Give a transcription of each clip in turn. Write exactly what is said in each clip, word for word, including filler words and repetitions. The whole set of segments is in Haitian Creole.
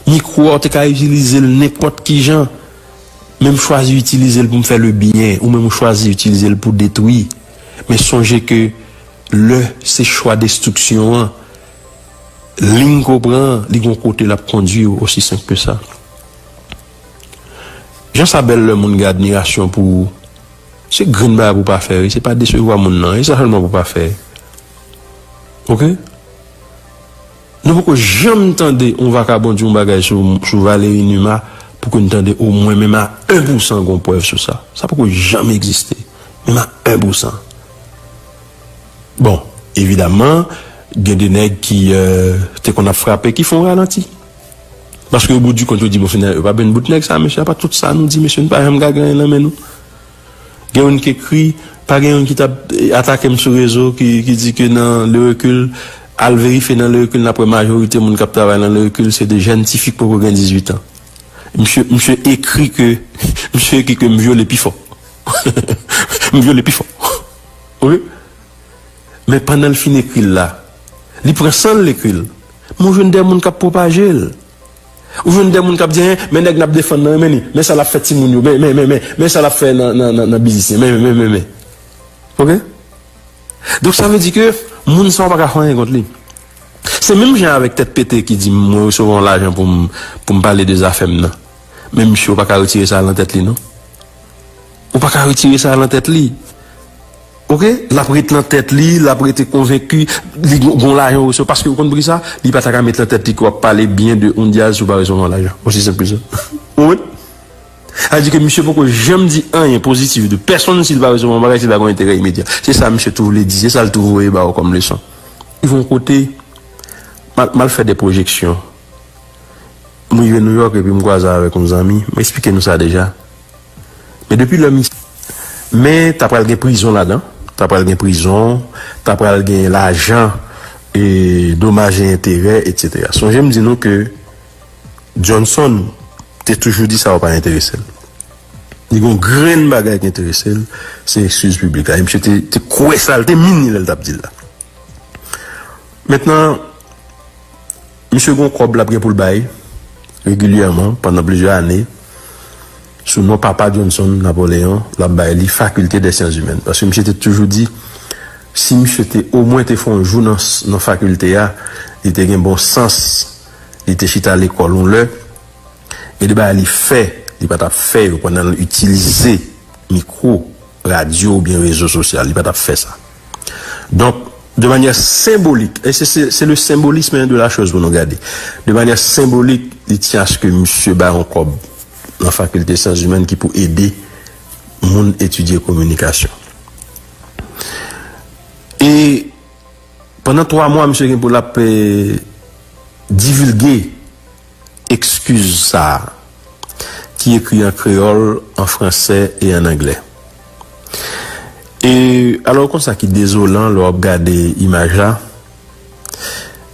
Mikwo a, ou te ka itilize l nenpòt ki jan. Men m chwazi itilize l pou m fè le byen, ou menm ou chwazi itilize l pou detwi. Men sonje ke lè se chwa destriksyon an, liy ke w pran an, li gon kote l ap kondui w, osi senp ke sa. Jan sa bèl lè moun gen admirasyon pou ou, se grenn bagay pou w pa fè, wi, se pa desevwa moun nan, e sa sèlman pou w pa fè. Oke? Nou poko janm tande yon vakabon di yon bagay sou, sou Valéry Numa pou ke n tande omwen menm a en pousan gon prèv sou sa. Sa poko janm egziste. Menm a en pousan. Bon, evidaman, gen de nèg ki euh, te konn ap frape, ki fè yon ralanti. Paske o bout di kont, yo di, bon, finalman, yo pa benn bout nèg sa, mesye, apa tout sa nou di, mesye, nou pa janm ka gen anyen nan men nou. Gen youn ki ekri, pa gen youn ki t ap eh, atake m sou rezo, ki, ki di ke nan Le Recul, al verifye nan Le Recul, n ap wè majorite moun k ap travay nan Le Recul, se de jèn tifi k poko gen dizuit an. Misye, misye ekri ke, misye ekri ke m vyole pi fò. M vyole pi fò. Oke? Men pandan l fin ekri l la, li pran san l, l ekri l. Men w jwenn de moun k ap pwopaje l. Ou jwenn de moun k ap di, en, men nèg n ap defann nan, men li, men sa l ap fè timoun yo, men, men, men, men, men sa l ap fè nan, nan, nan, nan biznis li, men, men, men, men, men. Oke? Donk, sa vle di ke moun sa w pa ka fè anyen kont li. Se menm jan avèk tèt pete ki di, mwen resevwa yon lajan pou m, pou m pale de zafè m nan. Men misye, ou pa ka retire sa nan tèt li, non. Ou pa ka retire sa nan tèt li. Oke? L ap ret nan tèt li, l ap rete konvenki, li gon gon lajan ou resevwa. Paske ou konn poukisa? Li pa ta ka met nan tèt li ke w ap pale byen de Ondiaz si w pa resevwa yon lajan. Osi senp ke sa. Ou konprann? Sa vle di ke misye poko janm di anyen pozitif de pèsonn si l pa resevwa yon bagay, si l pa gen yon enterè imedya. Se sa misye tou vle di, se sa l tou voye ba w kòm leson. Rive yon kote, m al, m al fè de pwojeksyon. M rive Nouyòk epi m kwaze avèk yon zanmi. M eksplike nou sa deja. Men depi lè misye. Men ta pral gen prizon ladan. Ta pral gen prizon. Ta pral gen lajan, e domaj e enterè, etsetera. Sonje m di nou ke Johnson te toujou di sa yo pa enterese l. Li gen yon grenn bagay ki enterese l, se ekskiz piblik la. E misye te, te kwè sa, l te mini lè l t ap di l la. Mentnan, misye gen yon kòb l ap gen pou l bay regilyèman pandan plizyè ane sou non papa Johnson Napoléon, l ap bay li Faculté des Sciences Humaines. Paske misye te toujou di, si misye te omwen te fè yon jou nan, nan fakilte a, li te gen bon sans, li te chita lekòl yon lè, gen de bagay li fè, li pa t ap fè yo pandan l itilize mikwo, radyo oubyen rezo sosyal, li pa t ap fè sa. Donk, de manyè senbolik, e se, se, se le symbolisme de la chose pou nou gade. De manyè senbolik, li tyen aske misye bay yon kòb nan fakilte syans imèn ki pou ede moun etidye kominikasyon. E pandan twa mwa, misye gen pou l ap eh, divilge ekskiz sa a, ki ekri an kreyòl, an fransè e an anglè. E alò, konsa ki dezolan lè w ap gade imaj la,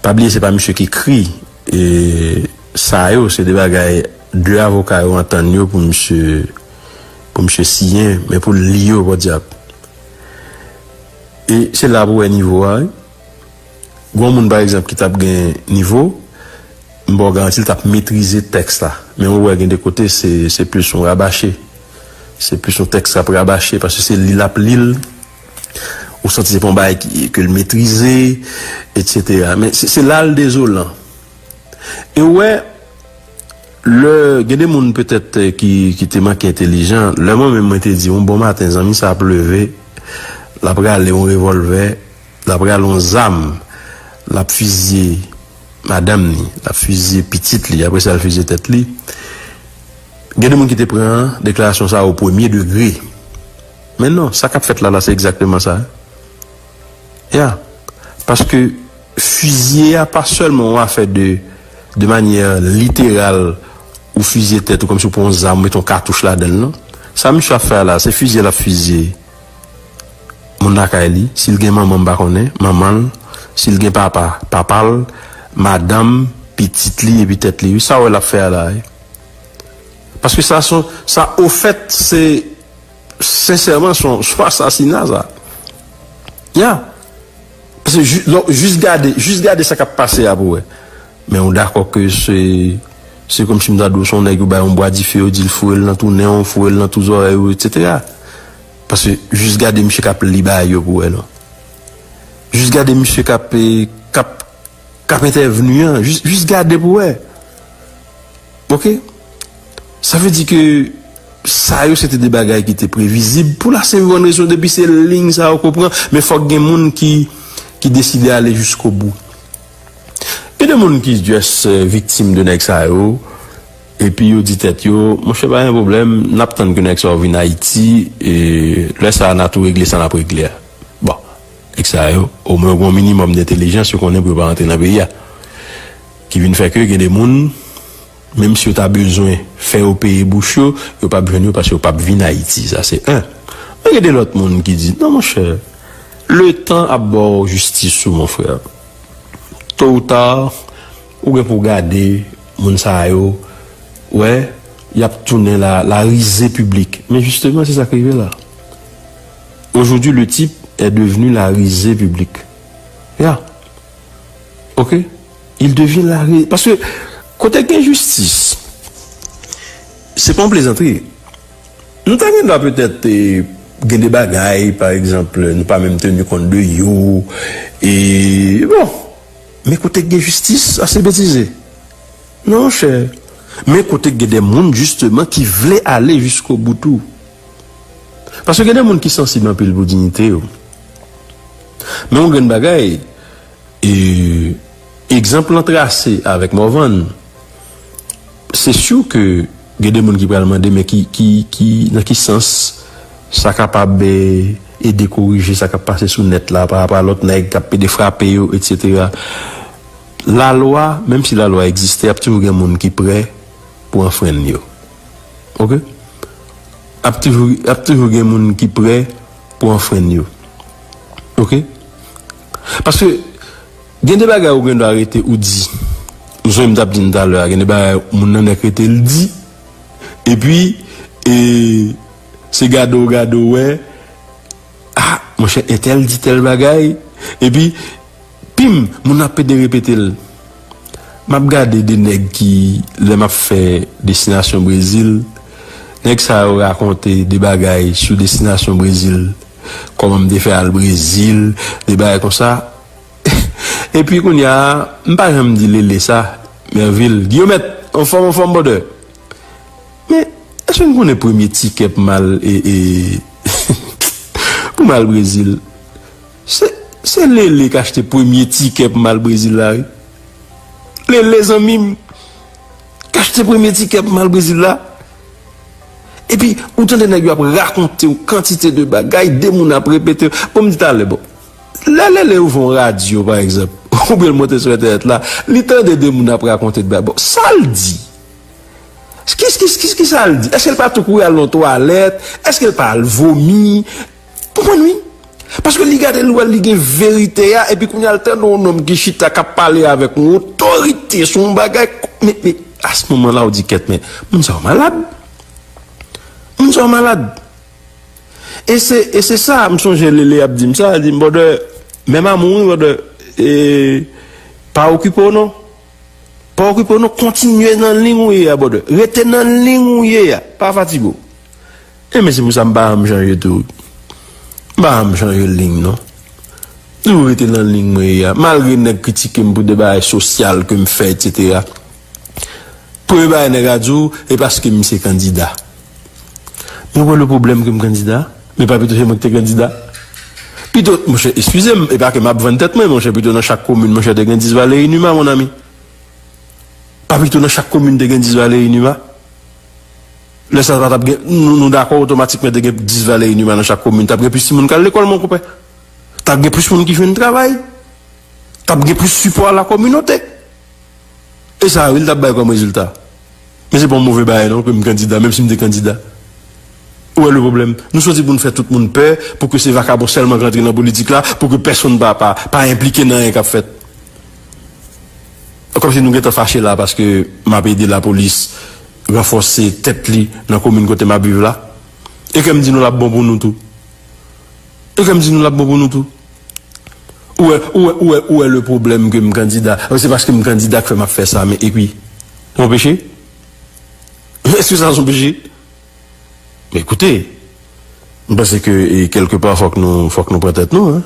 pa bliye se pa misye ki ekri e sa yo, se de bagay de avoka yo antann yo pou misye, pou misye siyen, men pou l li yo, podyab. E se la pou w wè nivo a, wi. Gon moun, pa egzanp, ki t ap gen nivo, m ba w garanti l t ap metrize tèks la. Men ou wè gen de kote, se, se plis yon rabache. Se plis yon tèks k ap rabache, paske se li l ap li l. Ou santi se pa yon bagay ki, ke l metrize, etsetera. Men se, se la l dezolan. E ou wè, lè, gen de moun petèt eh, ki, ki te manke entelijan, lè mwen menm mwen te di, yon bon maten, zanmi sa ap leve, l ap rale yon revòlvè, l ap rale yon zam, l ap fizye madanm li, l ap fizye pitit li, apre sa l fizye tèt li. Gen de moun ki te pran deklarasyon sa o premye degre. Men non, sa k ap fèt la, la, se egzakteman sa. Ya. Paske fizye a pa sèlman yon afè de, de manyè literal, ou fizye tèt ou kòmsi w pran yon zam, ou mete yon katouch ladan l, non. Sa misye ap fè a la, se fizye l ap fizye moun lakay li, si l gen manman, m pa konnen, manman l, si l gen papa, papa l, madanm, pitit li epi tèt li, wi, sa w wè l ap fè a la, wi. Paske sa, se, sa, ofèt, se, sensèman, se yon, se yon asasina, sa. Ya. Paske, ju- lè w jis gade, jis gade sa k ap pase a pou w wè. Men ou dakò ke se, Se kòmsi m ta di w se yon nèg yo bay yon bwa dife, yo di l foure l nan tou nen w, foure l nan tou zòrèy ou, etsetera. Paske jis gade misye k ap li bagay yo pou wè non. Jis gade misye k ap, eh, k ap, k ap entèvni an. Jis, jis gade pou wè. Oke? Sa vle di ke sa yo se te de bagay ki te previzib pou la senp bòn rezon depi se liy sa yo konprann, men fòk gen moun ki, ki deside ale jiskobou. Gen de moun ki just, eh, viktim de nèg sa yo, epi yo di tèt yo, monchè, pa gen pwoblèm, n ap tann ke nèg sa yo vin Ayiti, e lè sa a, n a tou regle sa n ap regle a. Bon, nèg sa yo, omwen yo gen yon minimòm dentelijans, yo konnen pou yo pa rantre nan peyi a. Ki vin fè ke gen de moun, menm si yo ta bezwen fè yo peye bouch yo, yo p ap jwenn yo paske yo p ap vin Ayiti. Sa se en. Men gen de lòt moun ki di, non, monchè, letan ap ba w jistis ou, mon frè. To ou ta, ou gen pou w gade moun sa yo, wè, y ap tounen la, la rizé piblik. Men jisteman, se sa k rive la. Aujourd'hui, le type est devenu la risée publique. Ya. Oke? Il devient la ri-, paske kote gen jistis, se pa yon plezantri. Nou ta gen dwa petèt, eh, gen de bagay, pa egzanp, nou pa menm teni kont de yo, e bon, men kote gen jistis, sa se betize. Non, monchè. Men kote gen de moun, jisteman, ki vle ale jiskobou tou. Paske gen de moun ki sansib anpil pou diyite yo. Men yon grenn bagay, e, egzanp lan trase avèk Morvan, se si ke gen de moun ki pral mande, men ki, ki, ki, nan ki sans sa kapab, eh, ede korije sa k ap pase sou nèt la, pa rapò a lòt nèg k ap pede frape yo, etsetera. Lalwa, menm si lalwa egziste, ap toujou gen moun ki prè pou anfrenn yo. Oke? Ap toujou, ap toujou gen moun ki prè pou anfrenn yo. Oke? Paske gen de bagay ou gen dwa rete ou di. Ou sonje m t ap di n talè a, gen de bagay moun nan nèk rete l di. Epi, e, se gade w gade w wè, ah, monchè, entèl di tèl bagay. Epi, pim, moun ap pede repete l. M ap gade de nèg ki, lè m ap fè destinasyon Brezil, nèg sa yo rakonte de bagay sou destinasyon Brezil, kòman m te fè al Brezil, de bagay konsa. Epi kounye a, m pa janm di Lele sa, Mervil, Guillaumet, anfòm, anfòm, brother. Men, èske n konnen premye tikè pou m al, e, e, pou m al Brezil? Se, se Lele k achte premye tikè pou m al Brezil la, wi. Lele, zanmi m, k achte premye tikè pou m al Brezil la. Epi, ou tande nèg yo ap rakonte w kantite de bagay, de moun ap repete. Bon, m di talè, bon, lè Lele ouvè yon radyo, pa egzanp, oubyen l monte sou entènèt la, li tande de moun ap rakonte de bagay. Bon, sa l di? Ki, ki, ki, ki sa l di? Èske l pa tou kouri al nan twalèt? Èske l pa al vomi? Konprann wi? Paske li gade l wè li gen verite a, epi kounye a l tande yon nonm ki chita k ap pale avèk yon otorite sou yon bagay. Men, men, a se moman la ou di kèt, men moun sa yo malad. Moun sa yo malad. E se, e se sa, m sonje Lele ap di m sa, li di m, brother, menm amour wi, brother, e, pa okipe w non. Pa okipe w non, kontinye nan liy ou ye a, brother. Rete nan liy ou ye a. Pa fatige w. E men se pou sa m pa janm chanje tou. M pa janm chanje liy non. Toujou rete nan liy mwen ye a. Malgre nèg kritike m pou de bagay sosyal ke m fè, etsetera. Premye bagay nèg a di w, e paske m se kandida. Men ou wè le pwoblèm ke m kandida? Men pa pito se mwen ki te kandida? Pito, monchè, eskize m, e pa ke m ap vann tèt mwen, monchè, pito nan chak komin, monchè, te gen dis Valéry Numa, mon ami. Pa pito nan chak komin te gen dis Valéry Numa? Lè sa pa t ap gen, nou, nou dakò otomatikman te gen dis Valéry Numa nan chak komin, t ap gen plis timoun k al lekòl, mon konpè. T ap gen plis moun ki jwenn travay. T ap gen plis sipò a la kominote. E sa, wi, l t ap bay kòm rezilta. Men se pa yon move bagay non, ke m kandida, menm si m te kandida. Ou wè le pwoblèm? Nou soti pou n fè tout moun pè, pou ke se vakabon sèlman k rantre nan politik la, pou ke pèsonn pa, pa, pa enplike nan anyen k ap fèt. Kòmsi nou gentan fache la paske m ap ede lapolis ranfòse tèt li nan komin kote m ap viv la. E ke m di nou l ap bon pou nou tou. E ke m di nou l ap bon pou nou tou. Ou wè, ou wè, ou wè, ou wè le pwoblèm ke m kandida. Se paske m kandida k fè m ap fè sa, men epi, se yon peche? Èske sa se yon peche? Men koute, m panse ke e, kèlkepa fòk nou, fòk nou pran tèt nou. Hein?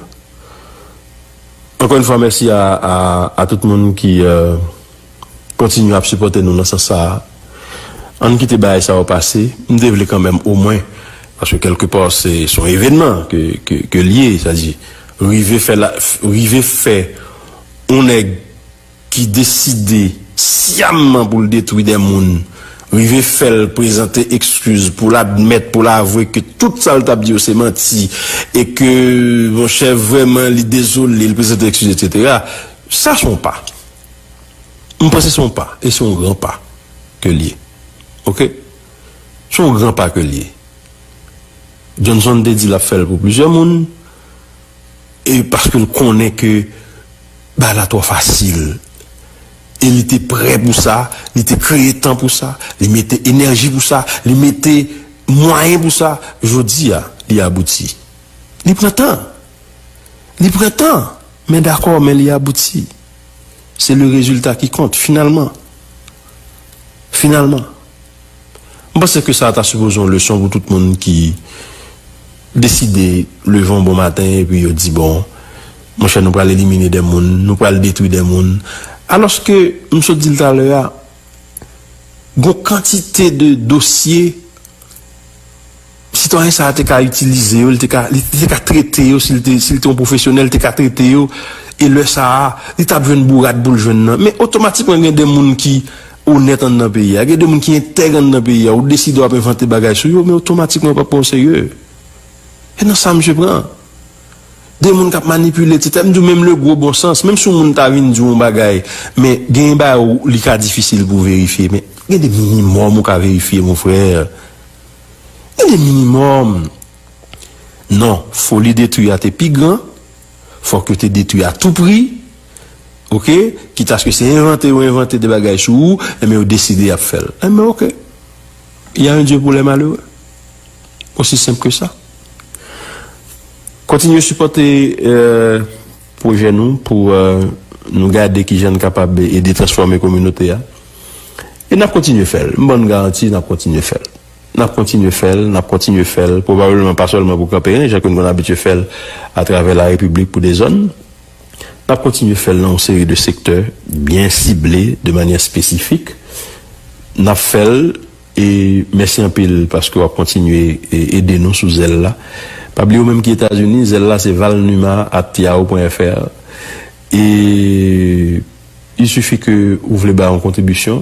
Encore une fois, merci à, à, à tout moun ki euh, kontinye ap sipòte nou nan sans sa a. Ann kite bagay sa yo pase. M te vle kanmenm omwen, paske kèlkepa se se yon evènman ke, ke, ke l ye, sa di, rive fè la, rive fè yon nèg ki deside syamman pou l detwi de moun, rive fè l prezante ekskiz, pou l admèt, pou l avwe ke tout sa l t ap di yo se manti, e ke, monchè, vrèman, li dezole, li prezante ekskiz, etsetera. Sa se yon pa. M panse se yon pa, e se yon gran pa ke l ye. Oke? Se yon gran pa ke l ye. Johnson te di l ap fè l pou plizyè moun, e paske l konnen ke bagay la twò fasil. E li te prè pou sa, li te kreye tan pou sa, li mete enèji pou sa, li mete mwayen pou sa. Jodi a, li abouti. Li pran tan. Li pran tan, men dakò, men li abouti. Se le résultat qui compte, finalman. Finalman. M panse ke sa ta sipoze yon leson pou tout moun ki deside leve yon bon maten epi yo di, bon, monchè, nou pral elimine de moun, nou pral detwi de moun. Alòske, m sot di l talè a, gon kantite de dosye sitwayen sa a te ka itilize yo, li te ka, li te ka trete yo, si l te, si l te yon pwofesyonèl, li te ka trete yo, e lè sa a, li t ap jwenn bourad pou l jwenn nan. Men otomatikman gen de moun ki onèt anndan peyi a, gen de moun ki entèg anndan peyi a, ou deside w ap envante bagay sou yo, men otomatikman yo p ap pran w serye. E nan sa misye pran. De moun k ap manipile, etsetera. M di w, menm le gwo bon sans, menm si yon moun ta vin di w yon bagay, men gen bagay ou, li ka difisil pou w verifye, men gen de minimòm ou ka verifye, mon frè. Gen de minimòm. Non, foli detwi a te pi gran, fòk yo te detwi a tou pri, oke? Kitaske se envante yo envante de bagay sou ou, enben yo deside y ap fè l. Enben, oke. Il y a un Dieu pour les malheureux. Aussi simple que ça. Kontinye sipòte euh, pwojè nou pou euh, nou gade kijan n kapab ede transfòme kominote a. E n ap kontinye fè l. M ban n garanti, n ap kontinye fè l. N ap kontinye fè l, n ap kontinye fè l, pwobableman pa sèlman pou Kanperen, jan ke n konn abitye fè l atravè larepiblik pou de zòn. N ap kontinye fè l nan yon seri de sektè byen sible, de manyè espesifik. N ap fè l, e mèsi anpil paske w ap kontinye e, ede nou sou zèl la. Pa bliye ou menm ki Etazini, zèl la se valnuma at yahoo pwen F R. E il suffit ke ou vle bay yon kontribisyon,